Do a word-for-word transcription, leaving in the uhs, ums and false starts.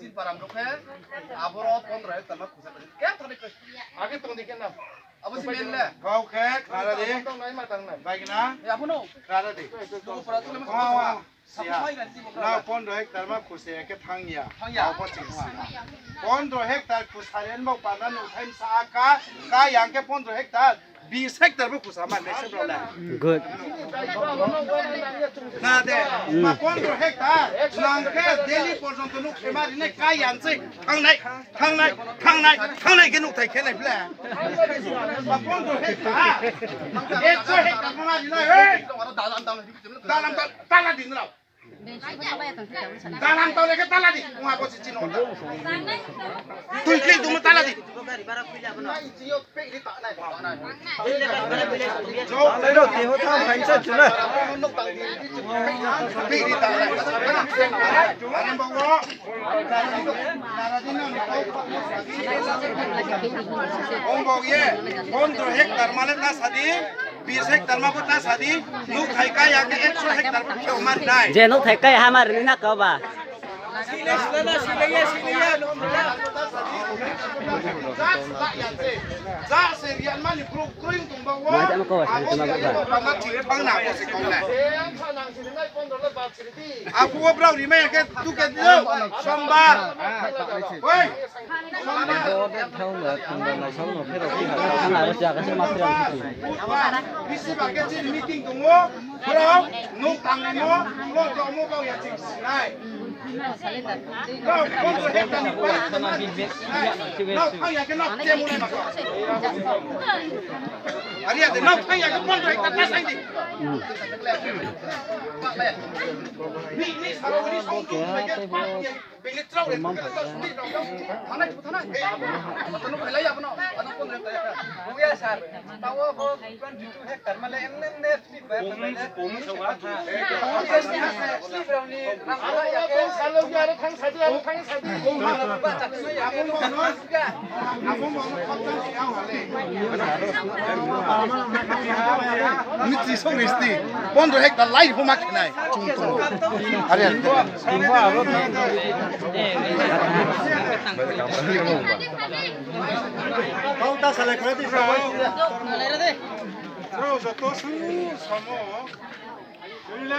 Chini param rao khe, aboro pondro hectare no khusa khe thani khe. Age tong di khe na. Abo si men le. Kau khe, khara di. Bai gna. Khara di. Nao pondro hectare ma khusa ya khe thang ya. Thang ya. Abo ching si. Pondro hectare khusa ren bo pana no time sa ka, ka yang khe pondro hectare. Bis hectare bo khusa ma, nai se bro le. Good. Na de, ma pondro hectare, nang khe daily porjonto nuh khe ma ri nai ka yang se, thanng nai, thanng nai, thanng nai, thanng nai khe nuhthai khe nai ble. Ma pondro hectare, ekso hectare ma ri nai, hei. Dalam ta-, tala di nrao. Dalam tau le khe tala di, ong abo si chino. Tui klik dungmo tala di. Tei rao keho tham phaing sa chuna. Pik ri ta nai. Are bo wo. Nara di no ni kau. Ong bo ye. Pondro hectare ma le ta sa di. Bis hectare ma bo ta sa di. Nuhthai ka ya khe ekso hectare bo khe o ma ri nai. Je nuhthai ka ya ha ma ri nai na kau ba. Abo wo brao rimai ya khe tu khe di, sombar. Oi. Sombar. Bisi ba khe chini meeting tong ou. Brao, nung tang ni mo, brao tongmo bau ya ching sinai. Brao, brao hekta ni pai, nung tang ya khe nung temo nai ma ko. Ari ya de, nung tang ya khe pondro hekta ta sai di. Ni, ni, saro, ni, song, song, song, song, song. Bini trao le, thanai, thanai. Ano phailai abono, ano pondro hekta ya. Buya sir, tao bo twenty two hectare male emne emne slip bai phailai. Slip rao ni rang hala ya khe. Aro thang sadi, aro thang sadi. Abo no, abo no, abo no, Mithi song ni sti. Pondro hekta lai pho ma khenai. Chung tong. Are, are. Kau ta salai khna di sa. Bro, joto su samo.